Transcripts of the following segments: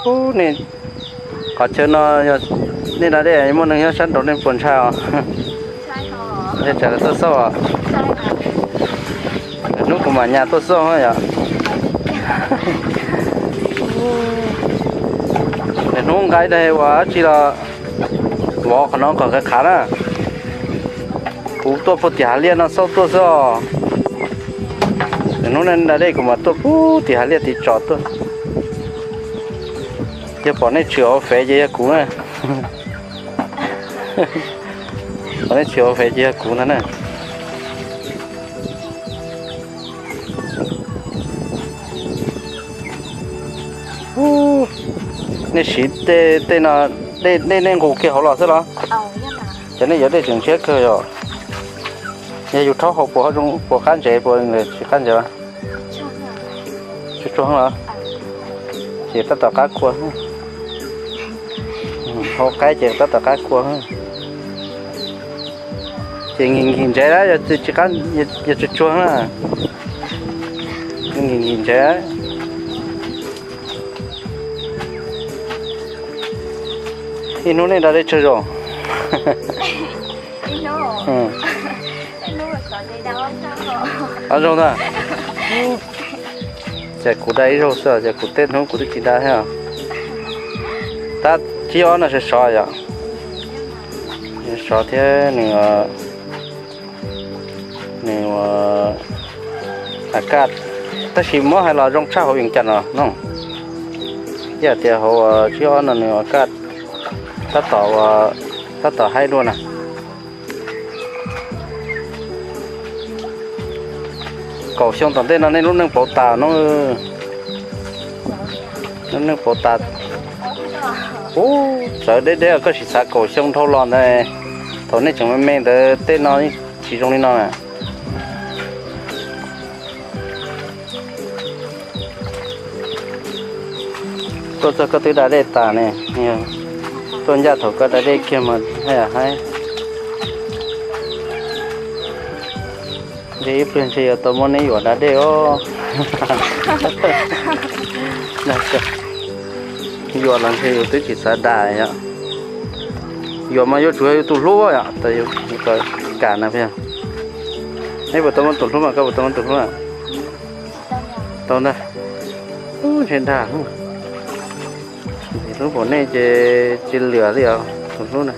Ub, nej qhov chaw no yog nej da dej muaj neeg nyob sab nraud nej puas ntshai os? Ntshai, tsam lawv tuaj xauj os. Hnub kuv mam nyas tuaj xauj yom. Hnub nqaij daig ua dab tsi los vov qhov no kom khav khav na. Kuv tuaj puag tim hav liaj no xauj tuaj xwb os. Hnub da dej kuv mam tuaj puag tim hav liaj tim tsom tuaj. Yog pom nej tshwm hauv Fev ces yog kuv na. Pom nej tshwm hauv Fev ces yog kuv ntag na. Nej siv tej no, dej nej nqus kiag hauv los xwb los? Ces nej yuav dej tseem ntshiab kawg yom. Yog yus rhaub hauv puas qab ntsev puas tsis qab ntsev? Tsuag tsuag los? Ces tab tom qab kua. Hauv qaib ces tab tom qab kua. Ces nkig nkig ntsev, yog tsuag tsuag na, nkig nkig ntsev. Ib hnub nej da dej tsawg zaus? Ob zaug ntag. Ces kuv da ib zaug xwb, ces kuv tej hnub kuv twb tsis da thiab. Tab tsib ob no sov sov yom. Sov thiab nws, nws kaj, tab sis muab hais los zoo tshaj hauv yees cas no no. Ib yam tias hauv tsib ob no nws kaj tab tom, tab tom haib dua na. Kaum xyoo tom ntej no nej lub neej pauv tas no. Lub neej pauv tas. Ub, txawv deb deb, koj sim xav kaum xyoo dhau los ntawd, thaum nej tseem me me ntawd tej no tsis zoo li no na. Tuaj txog koj twb da dej tas ne, tuaj ncaj thaum koj da dej kiag mas haj yam haib. Ntshe ib pliag ntshe yuav tau muab neb yuam da dej os. Yuam los ntshe yus twb tsis xav da yom. Yuam mas yuav tsum yog yus tus hlub yom, tas yus kam na. Neb puas tau muaj tus hlub mas koj puas tau muaj tus hlub? Tau ntag. Ub, ntshe dag. Ntxim hlub npaum nej ces tsis liam li os tus hlub na.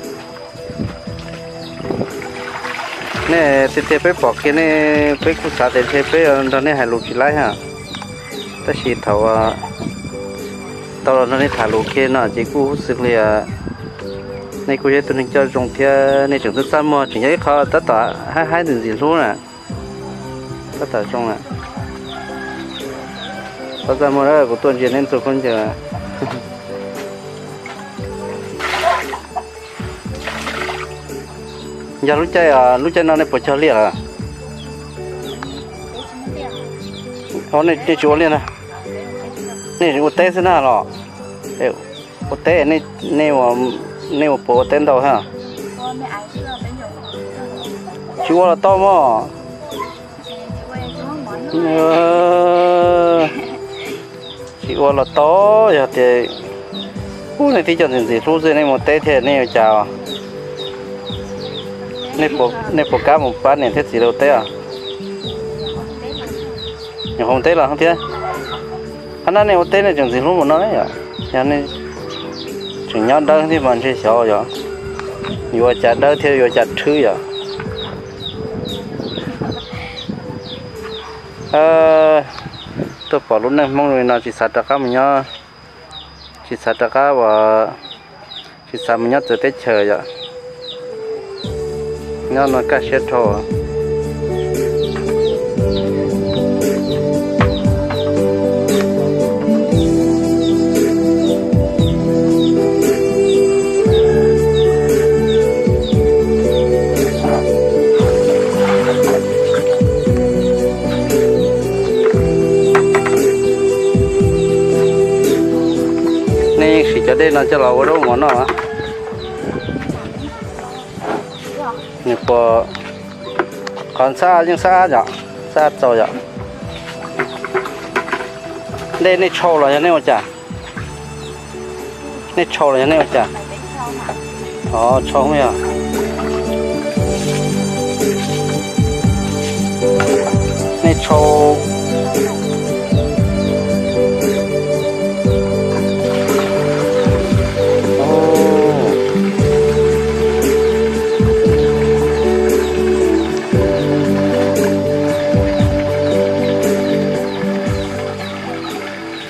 Nej tiag tiag peb pom kiag nej peb kuj xav tias ntshe peb nrog nej hais lus tsis laib ha. Tab sis thaum tau los nrog nej tham lus kiag no ces kuj huj xwm li nej kuj yog ib tug neeg coj zoo thiab nej tseem txaj muag, tseem yog ib qho tab tom haib haib ntxim ntxim hlub na. Tab tom zoo na. Tab txaj muag, kuv tuaj ntsia neb ntxuag khaub ncaws. Yog lub caij, lub caij no nej puas cog liaj lawm? Nej tsis ua liaj na, nej ua teb xwb na los? Ua teb, nej ua puas ua teb ntau ha? Tsis ua los tau mog. Tsis ua los tau, yog tias ub nej twb coj ntxim ntxim hlub xwb nej mus teb thiab nej yuav cas? Nej puas kam mus pab niam thiab txiv lawv ua teb os? Nyuam qhuav mus teb los thiab. Qhov no nej ua teb nej tseem ntxim hlub mus no yom. Yog nej tseem nyob dawb thiab mas ntshe xyov yom, yuav ua cas dawb thiab yuav ua cas rhwb yom. Tuaj pom lub neej Hmoob li no tsis xav rov qab mus nyob, tsis xav rov qab ua, tsis xav mus nyob txawv teb chaws yom. Nyob no kaj siab dhau. Nej yeej siv cov dej no coj los ua zaub mov noj. Nws puas, qhov ntxhab yeej xab ab yom, xab ab txaus yom. Dej nej tshau los yog nej ua cas? Nej tshau los yog nej ua cas? Tshau yog. Nej tshau.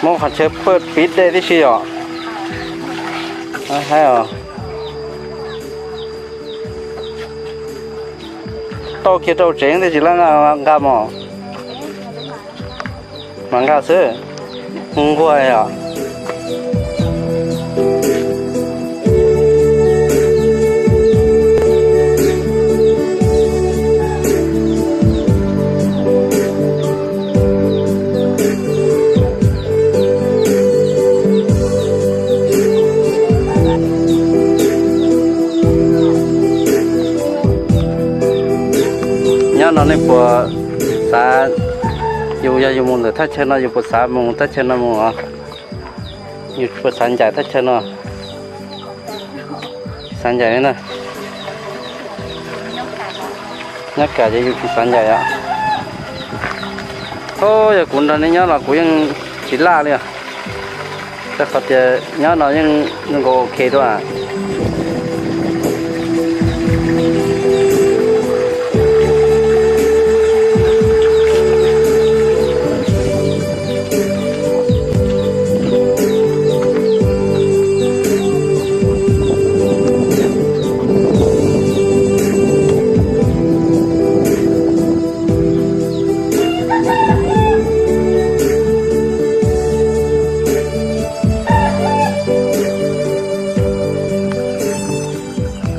Muab qhov chaw pawj piv dej tib si yom. Haib os. Tau kiag rau tsev tej tsis laj nqa mos. Mas nqa xwb. Nquag os. Nyob no nej puas xav, yus yog yus mus ntawm thaj chaw no yus puas xav mus thaj chaw no mus os? Yus puas xav ncaim thaj chaw no? Xav ncaim li na. Nyob kam ces yus tsis xav ncaim os. Yog kuv nrog nej nyob los kuv yeej tsis laj li os. Rau qhov tias nyob no yeej zoo nkaus ok dua.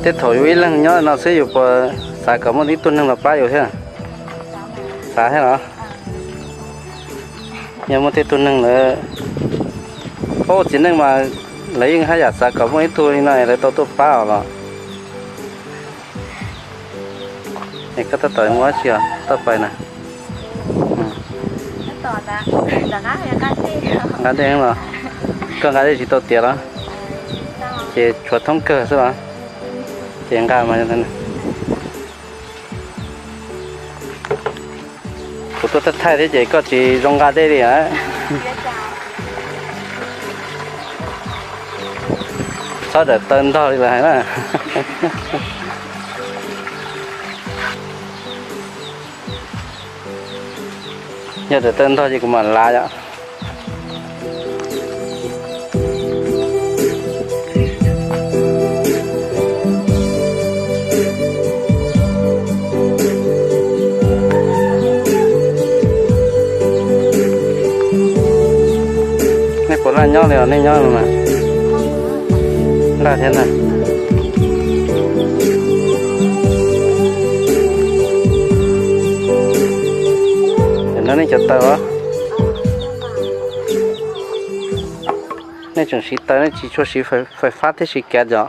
Tej thaum yus ib leeg nyob no xwb yus puas xav kom muaj ib tug neeg los pab yus thiab? Xav thiab los? Yog muaj tej tug neeg lawv paub txiv neej mas lawv yeej haj yam xav kom muaj ib tug li no lawv tau tuaj pab os los. Es koj tab tom ua dab tsi os, toj pais na? Nqa dej los? Koj nqa dej tsis tau tiav los? Ces tshuav thoob kawg xwb los? Ces nqa mas. Kuv tuaj thaij thaij thiab ces koj tsis zoo nqa dej li. Txhob daim taw ntog li lawv hais na. Yog daim taw ntog ces kuv mam lav yom. Nej puas laj nyob li os, nej nyob no na? Laj thiab na. No nej cov taw os. Nej tseem siv taw, nej tsis tshua siv fais fab thiab siv kav yom?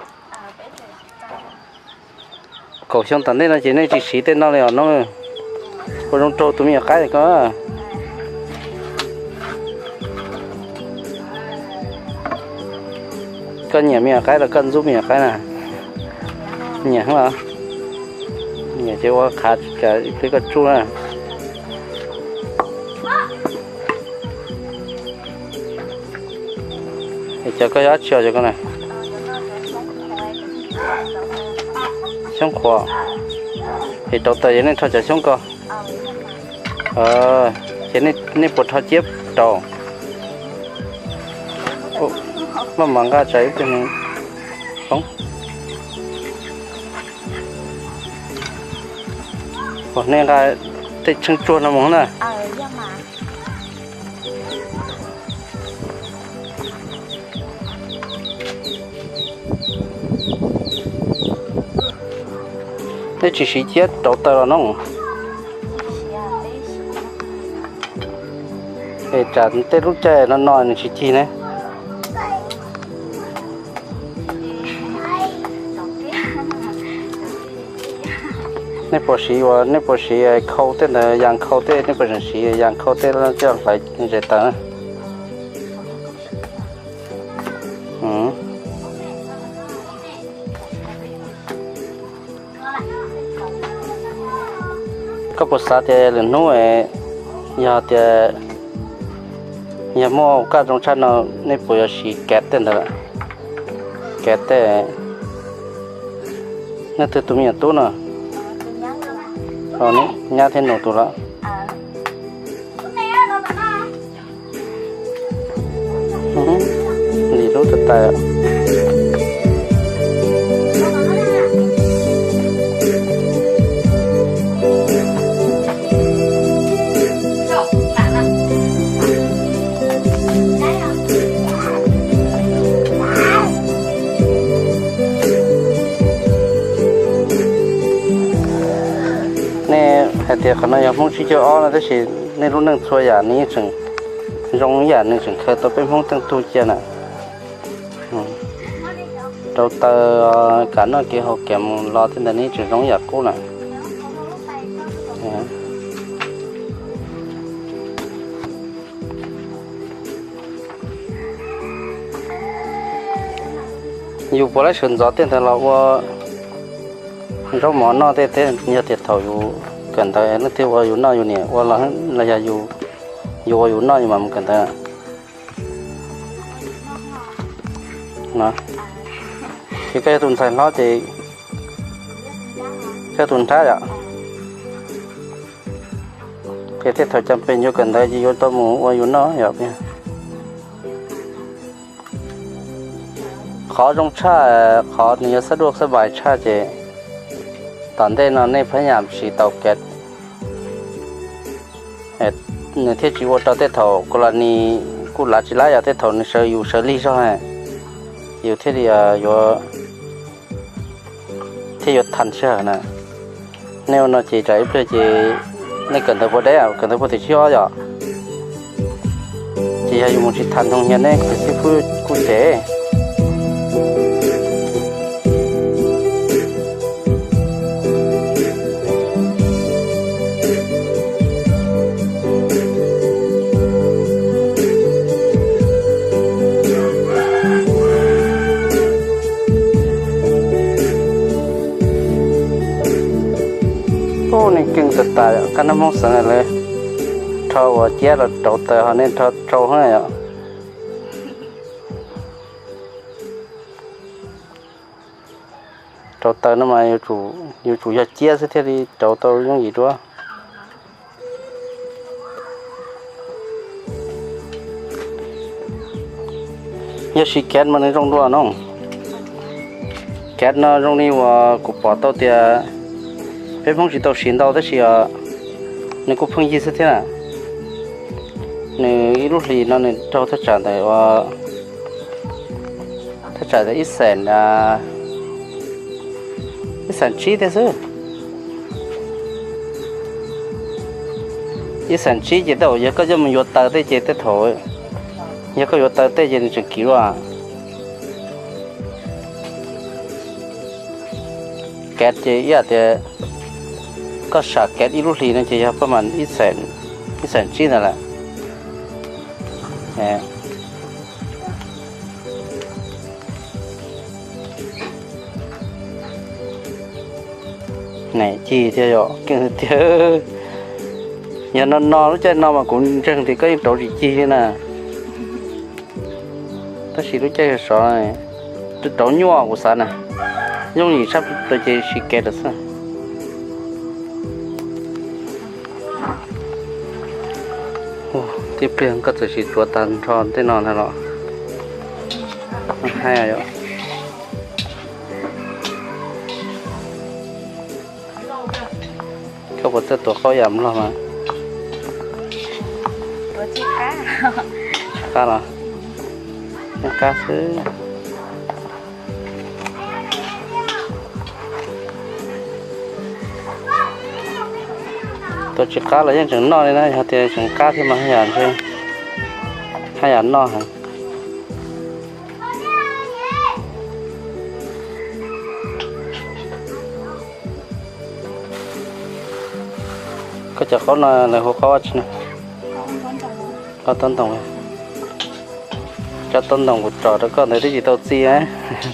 Kaum xyoo tom ntej no ces nej tsis siv tej no li os no. Ua zoo raug tus me nyuam qaib ko. Koj nyiam me nyuam qaib los koj ntxub me nyuam qaib na? Nyiam los? Nyiam ces ua qhav tsis kam ib pliag koj tsuj na. Es cov koj yog dab tsi os cov ko na? Xyoob qhuav. Es rauv taws ces nej rho cov xyoob ko. Ces nej puas rho ciab rau? Maj mam nqa tsam ib pliag poob. Nej nqa tej tsheej tsuag no mus na. Nej tsis siv ciab rauv taws los no? Es tsam tej lub caij no no nws tsis cig ne. Nej puas siv ua, nej puas siv khau tej ntawd, yas khau tej, nej puas tseem siv yas khau tej coj hlais zes taws na? Koj puas xav tias lwm hnub yog tias yog muaj kaj zoo tshaj no, nej puas yuav siv kav tej ntawd, kav tej? Nej twg tus me nyuam tub no? Nyab thiab nus tus lawm. Lim lub tas tas. Nej hais tias qhov no yog Hmoob tsib caug ob no, tab sis nej lub neej txhua yam nws yeej tseem zoo ib yam, nws tseem khaws tau peb Hmoob teej tug cia na. Rau taws, kam noj kev haus, kam mus los tej ntawd nws yeej tseem zoo ib yam qub na. Yus puas laib sawv ntxov tej ntawd los ua zaub mov noj tej thiab, yog tias thaum yus kawm ntawv leej twg ua yus noj yus niam ua los yog yus ua yus noj yus mam mus kawm ntawv. Ces koj yog tus ntxhais hlob ces koj yog tus nrab yom. Ces tej thaum cas pes yuav kawm ntawv ces yuav tau mus ua yus noj yom. Qhov zoo tshaj, qhov nws yog xab duaj xab vais tshaj ces tom ntej no nej phab yam siv tau kav, nws thiaj tsis ua rau tej thaum kuv los nis kuj lav tsis lab yom, tej thaum nws sawv yus sawv lig zog, yus thiaj li yuav thiaj yuav thas sij hawm na. Nej ua no ces tsam ib pliag ces nej kawm ntawv puas deb, kawm ntawv puag tim tsib ob yom, ces yog yus mus tsis thas noo yog nej kwv xib fwb kuj cem. Ub, nws keej tas tas, kab nab Hmoob xeev lawv rho ua ciab los rauv taws ho nej rho tsau hab yom. Rauv taws no mas yuav tsum yog ciab xwb thiaj li rauv tau yooj yim dua. Yog siv kav mas nws zoo dua no. Kav no zoo li uas kuv pom tau tias peb Hmoob tsis tau siv ntau tab sis nws kuj pheej yig xwb thiab na. Nws ib lub hlis no nws raug thaj tsam ntawm ua thaj tsam ntawm ib xeem, ib xeem tsib thiab xwb. Ib xeem tsib ces tej zaum yog koj coj mus yuav taws tej ces tej thaum, yog koj yuav taws tej ces nws tseem kiv lawm. Kav ces ib yam tias koj sam kav ib lub hlis no ces yog paj mas ib xeem tsib ntawd lawm. Cig thiab yom, keej tiag. Yog no no lub caij no mas kuv ntseeg tias koj yeej rauv tsis cig li na. Tab sis lub caij sov rauv nyuaj kuv xav na, yooj yim tshaj plaws ces siv kav lawm xwb. Tib pliag koj txawm siv tsuav tag nrho tej no ntag los. Hais yom, koj puas txawj tuav qaub yam mlog mas? Qab los? Yeej qab xwb. Tuav tsis qab los yeej tseem noj li na, yog tias tseem qab thiab mas haj yam noj heev. Koj cov qaub no lawv hu qaub tsi? Qaub taub ntoos. Cov taub ntoos kuv tsom rau koj ntawd twb tsis tau txi,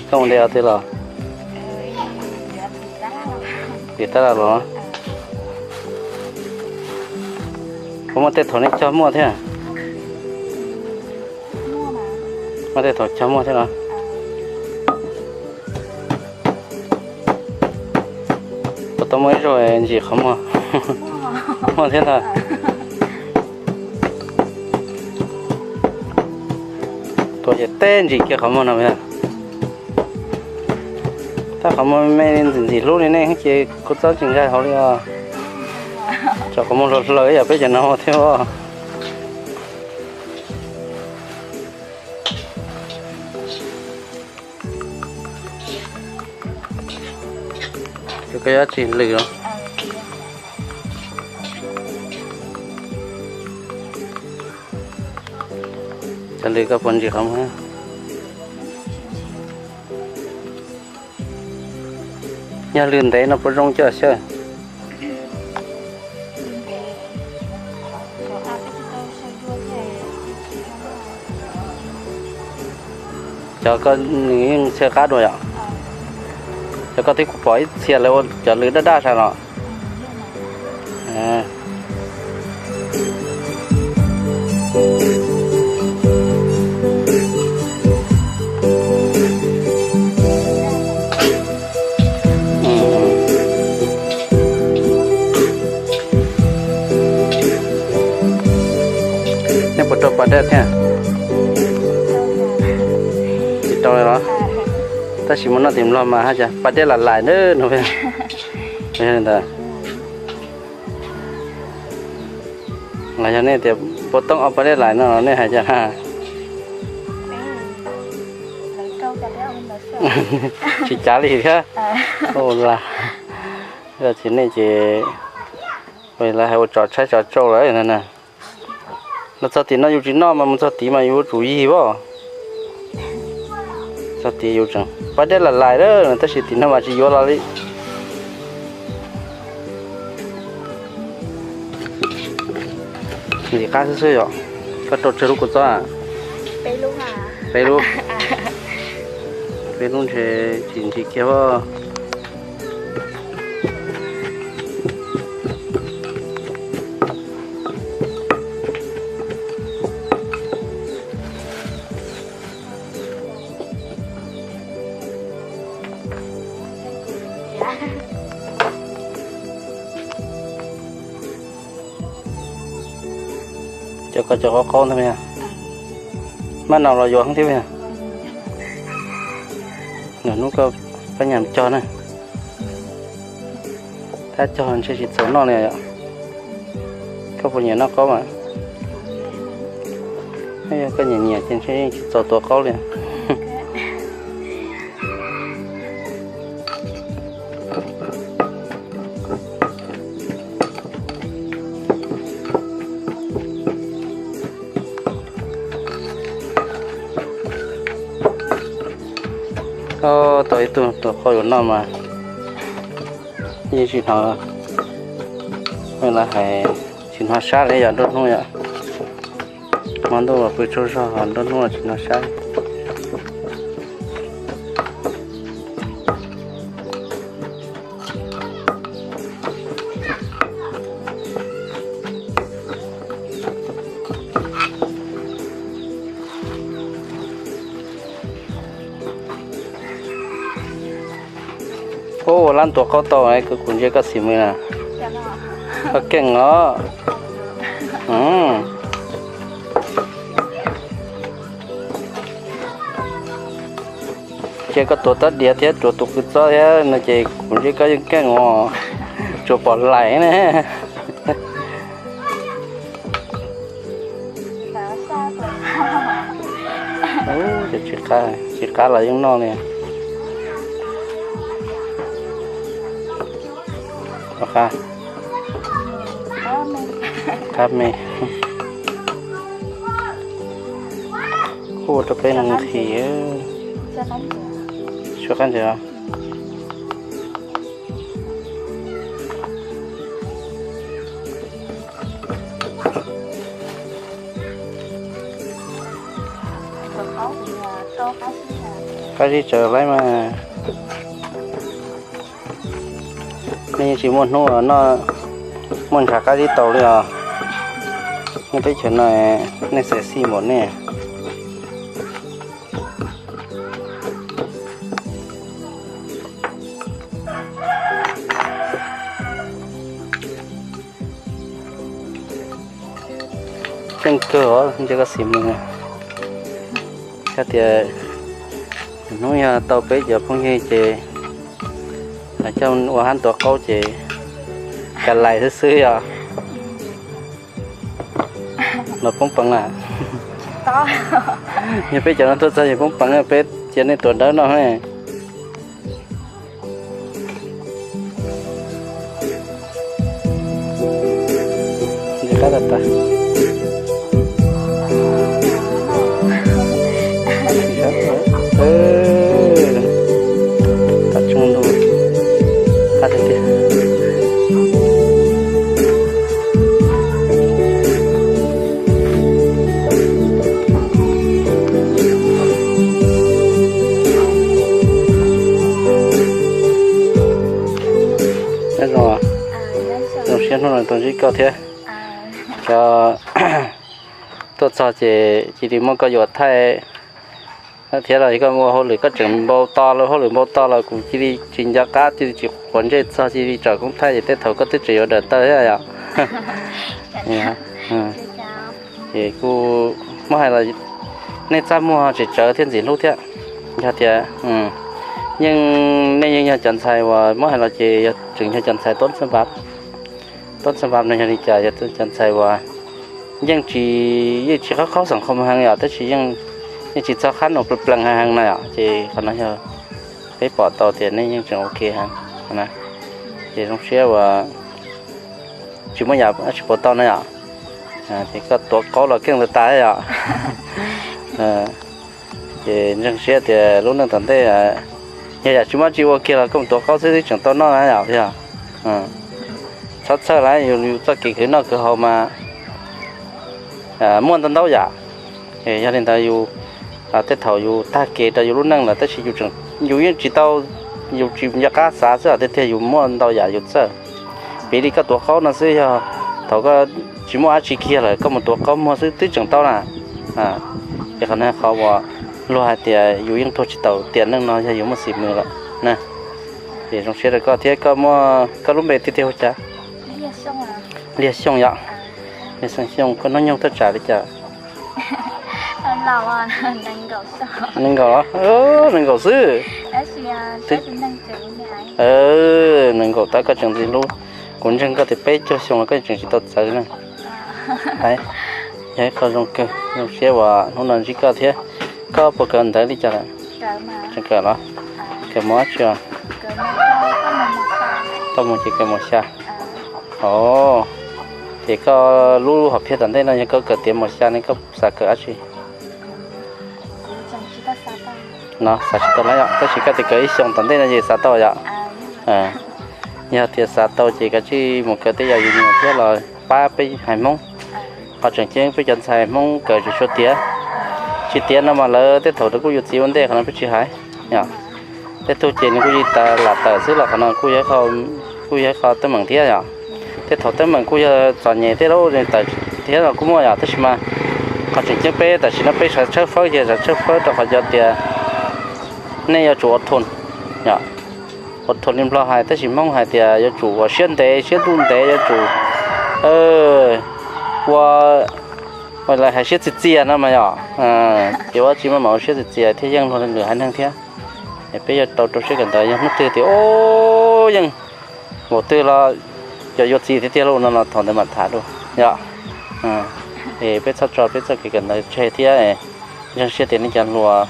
koj mus de qhov twg los? Tim tab laj los? Puas muaj tej thaum nej cog muaj thiab? Muaj tej thaum cog muaj thiab los? Puas tau muaj ib zaug ntsim qhov muag? Muaj thiab ntag. Tuaj ces teb ntsim kiag qhov muag no. Tab qhov muag me ntxim ntxim hlub li nej ces kuv txob tsis nkag hauv li os. Tso qhov muag hluas hluas ib yam peb cov no thiab. Koj yuav tsis lwm los? Cov lwm koj puas ntsim qhov muag? Yog lwm ntev no puas zoo coj xyaw? Cov koj nws yeej txhia qab dua yom? Cov koj twb kuv pom ib txhia lawv ua cov lwm daj daj sas los. Nej puas rau pas dej thiab? Tsis rau li los? Tab sis muaj noj tim Nplog mas haj cas pas dej lam lais no. Ntawd los yog nej tias puas toob ob pas dej lais no los nej hais cas? Tsis cav li thiab. Ua las, yog tsis nej ces lawv hais ua tsov tshaib tsov tsauj lawm na. Los txog tim no yus tsis noj mas mus txog tid mas yus yuav tsum yig as. Txog tid yus tseem pas dej lam lais lawm tab sis tim no mas tsis yuav los li. Ntxim qab xwb xwb yom. Koj rau tsawg lub kua txob? Peb lub. Peb lub ntshe tsis ntsim kiag as. Cov ko cov qaub qaub ntag. Maj no los yuav thiab mas. Lwm hnub koj pab nyiam cog na. Tab cog ntshe tsis txaus noj li yom. Koj puas nyiam noj qaub mas? Yog koj nyiam nyiam ces ntshe yeej tsis txaus tuav qaub li. Tau ib tug tuav qaub yuav noj mas yeej tsis hnov, lawv hais tsis hnov sab li yom, nruab hnub yom. Hmo ntuj los pw tsaug zog, nruab hnub los tsis hnov sab. Ua lab tuav qaub tau, kuv ntsia koj xim mws na. Koj keej os. Ces koj tuav tab diav thiab tuav tus qw txob thiab no ces kuv ntsia koj yeej keej os. Tsuas pom laim ne. Tsis qab, tsis qab los yeej noj li. Qab, qab me. Hu rau peb nqhis. Suab qab ntses. Qab zib tsawv laib mas. Nej yeej tsis muaj hnub noj muaj ntshav qab zib tau li os. Nej teb chaws no nej xav xij npaum nej. Tseeb kawg os, ntshe koj xis mus. Yog tias hnub yog tau peb cov phooj ywg ces coj ua hab tuav qaub ces ka lais xwb xwb yog. Los poob peev lawm. Yog peb cov no tuaj txog ces poob peev, peb cia nej tuav dawb no ne. Qab tas tas. Qab tsoog lug, qab tiag tiag. Nyob zoo, zoo siab hnub no tau ntsib koj thiab. Cov tuaj txog ces cia li muab koj yuam thaij thiab los koj ua hauj lwm koj tseem npau taws los hauj lwm npau taws los kuv cia li tsis nco qab cia li tsis quav ntsej txog cia li tsom koob thaij ces tej thaum koj twb tseem yuav dawm taw thiab yom. Ces kuj muab hais los nej txaj muag tseem tsawv thiab ntxim hlub thiab. Yog tias yeej nej yeej yog cov ntxhais uas muab hais los ces yog tseem yog cov ntxhais tub xab vam. Tub xab vam no yog li cas, yog cov ntxhais uas yeej tsis, yeej tsis qab qhob xeem qhov heev yom, tab sis yeej tsis txog qhab nus plees heev no yom, ces qhov no yog peb pom tau tias nej yeej tseem ok heev. Ces zoo siab uas tsis muaj yam dab tsi puas tau no yom. Ces koj tuav qaub los keej tas tas yom. Ces ntseeg siab tias lub neej tom ntej yog yam tsis muaj dab tsi ua kiag los koj mus tuav qaub xwb twb tseem tau noj na yom. Txhob txhawj lawm, yus txoj kev khwv noj khwv haus mas muaj ntau ntau yam. Yog li ntawd yus tej thaum yus tag kev rau yus lub neej lawm tab sis yus yeej tsis tau, yus tsis nco qab xav xwb os, tiag tiag yus muaj ntau yam yus txawj. Piv li koj tuav qaub no xwb, yog thaum koj tsis muaj dab tsi kiag lawm koj mus tuav qaub muag xwb twb tseem tau na. Ces qhov no qhov uas luag hais tias yus yeej tuag tsis tau tiam neej no yog yus muaj xis mws lawm na. Ces zoo siab rau koj thiab, koj muaj, koj lub npe tiag tiag hu cas? Liag Xyooj yom. Liag Xyooj, koj hnub nyoog thaj tsam li cas? Nees nkaum, nees nkaum xwb. Nees nkaum tau koj tseem ntxim hlub. Kuv ntseeg koj tias peb caug xyoo los koj tseem tsis tau txawv na. Yog ib qho zoo kawg, zoo siab uas hnub no ntsib koj thiab. Koj puas kawm ntawv li cas lawm? Tseem kawm los? Kawm mos dab tsi os? Tau mus ces kawm mos xya. Os, ces koj lub hom phiaj tom ntej no yog koj kawm tiav mos xya ne koj xav kawm dab tsi? No xav tsis tau na yom, tab sis koj tias kawm ib xyoos tom ntej no ces xav tau yom. Yog tias xav tau ces kav tsij mus kawm tej yam yus nyiam thiab los pab peb hais Hmoob. Qhov tseem ceeb peb cov ntxhais Hmoob kawm tsis tshua tiav. Tsis tiav no mas lawv tej thaum lawv kuj yuav txiv ua ntej, qhov no peb tsis hais. Tej tug ces nws kuj yeej lam tawm xwb los qhov no kuj yog ib qho teeb meem thiab yom. Tej thaum teeb meem kuj yog txom nyem thiab los tawm thiab los kuj muaj yom, tab sis mas qhov tseem ceeb peb tam sim no peb xav tshawb fawb ces xav tshawb fawb rau qhov cov tias nej yuav tsum ua thun, ua thun li Nplog hais, tab sis Hmoob hais tias yuav tsum ua siab ntev siab ntuj ntev, yuav tsum ua, lawv hais siab txias txias no mas yom. Ces ua tsis muaj mam ua siab txias txias thiaj yeej luag lwm haiv neeg thiab. Es peb yuav tau rau siab kawm ntawv, yog hnub twg tias o yeej npaum twg los cov yuav txiv tiag tiag lawm no los thaum ntawd mam tham dua yom. Es peb txhob tso peb txoj kev kawm ntawv tseg thiab. Ntseeg siab tias nej cov hluas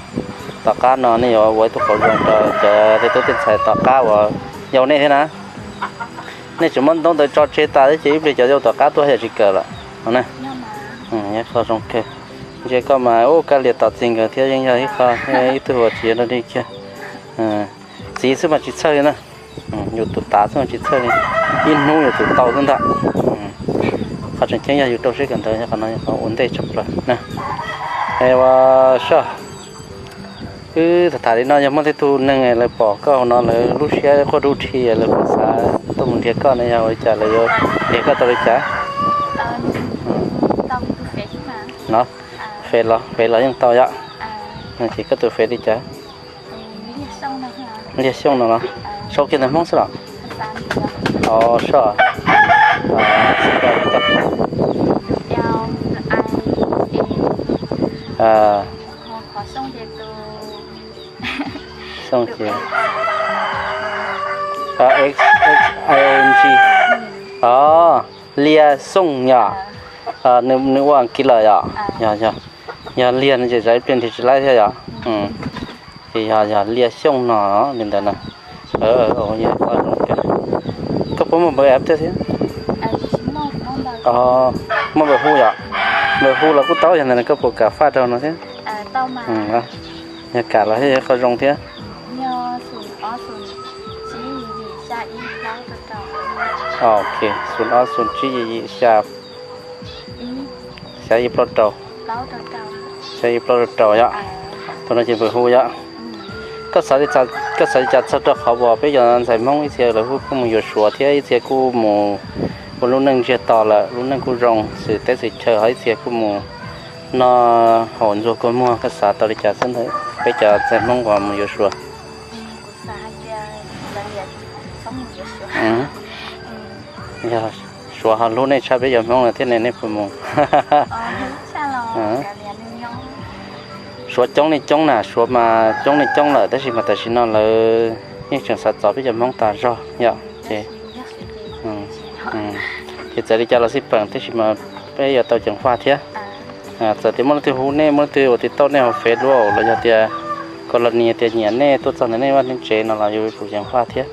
tom qab no nej yuav ua ib tug qauv zoo rau cov tej tub tej ntxhais tom qab uas yau nej thiab na. Nej tseem muab ntaub ntawv tso tseg tas thiab ces ib pliag cov yau tom qab tuaj yam tsis kawm lawm no na. Yog qho zoo kawg. Ntsia koj mas ub kab lias tom txig nkawd thiab yeej yog ib qho, ib tug uas tsis yog dog dig kiag. Txiv xwb mas tsis txhawj li na. Yus tus tav xwb mas tsis txhawj li, ib hnub yus tus tau xwb ntag. Qhov tseem ceeb yog yus rau siab kawm ntawv, qhov no yog qhov ua ntej tshaj plaws na. Es ua soj, wb tham tham li no yog muaj tej tug neeg lawv pom koj hauv no lawv lub siab quaj dub dhi lawv xav tuaj mus nrhiav koj no yog ua li cas lawv yuav nrhiav koj tau li cas? No, Face los, Face los yeej tau yom. Ces koj tus Face li cas? Liag Xyooj no los? Sau kiag ntawv Hmoob xwb los? Os, soj. Xyooj ces X, X I O N G. Os, Liag Xyooj yom. Nws ua Askiv lawm yom. Yog, yog, yog Liag no ces zam ib pliag nrhiav tsis laib thiab yom. Ces yog, yog Liag Xyooj no li ntawd na. Koj puas muaj npawb app thiab? Muaj npawb hu yom. Npawb hu los kuj tau, yog ntawd koj puas kam faj rau no thiab? Yog kam los thiaj yog qhov zoo thiab. Ok, xoom ob xoom tsib yim yim xya, xya ib plaub rau, xya ib plaub rau rau yom. Tus no ces npawb hu yom. Koj xav li cas txog rau qhov uas peb cov ntxhais Hmoob ib txhia lawv kuj mus yuav Suav thiab ib txhia kuj mus ua lub neej ntsiag to lawm, lub neej kuj zoo xwm teb xwm chaw, ho ib txhia kuj mus noj haus ntxuag kua muag, koj xav tau li cas xwb ntawm peb cov ntxhais Hmoob uas mus yuav Suav? Yog Suav ho hlub nej tshaj peb cov Hmoob no thiab ne, nej puas mus? Suav coob li coob na, Suav mas coob li coob lawm tab sis mas tam sim no lawv yeej tseem xav txov peb cov Hmoob tas zog yom. Ces, ces txawm li cas los xij peem tab sis mas peb yuav tau ceev faj thiab. Txawm tias muaj leej twg hu nej, muaj leej twg ua tij tauj nej hauv Face los yog tias Colony tias nyiam nej tuaj txog ntawm nej vaj nej tsev no los yus yuav tsum ceev faj thiab.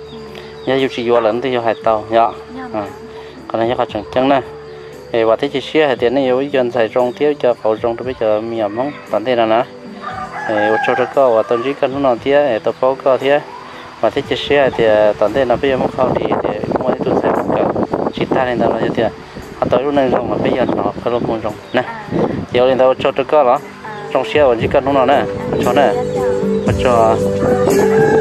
Yog yus tsis yuav lawm leej twg yuav hais tau yom. Qhov no yog qhov tseem ceeb na. Es vam thiab cia siab hais tias nej yuav ua ib co ntxhais zoo thiab ib co qauv zoo rau peb cov me nyuam Hmoob tom ntej no na. Ua tsaug rau koj uas tau ntsib koj hnub no thiab tau paub koj thiab. Vam thiab cia siab hais tias tom ntej no peb yuav muaj qhov hauj lwm tias muaj ib tug ntxhais kawm tsis tag li ntawd los yog tias ho tau lub neej zoo mas peb yuav hnov koj lub moo zoo na. Ces ua li ntawd ua tsaug rau koj los, zoo siab uas ntsib koj hnub no na. Ua tsaug na. Ua tsaug.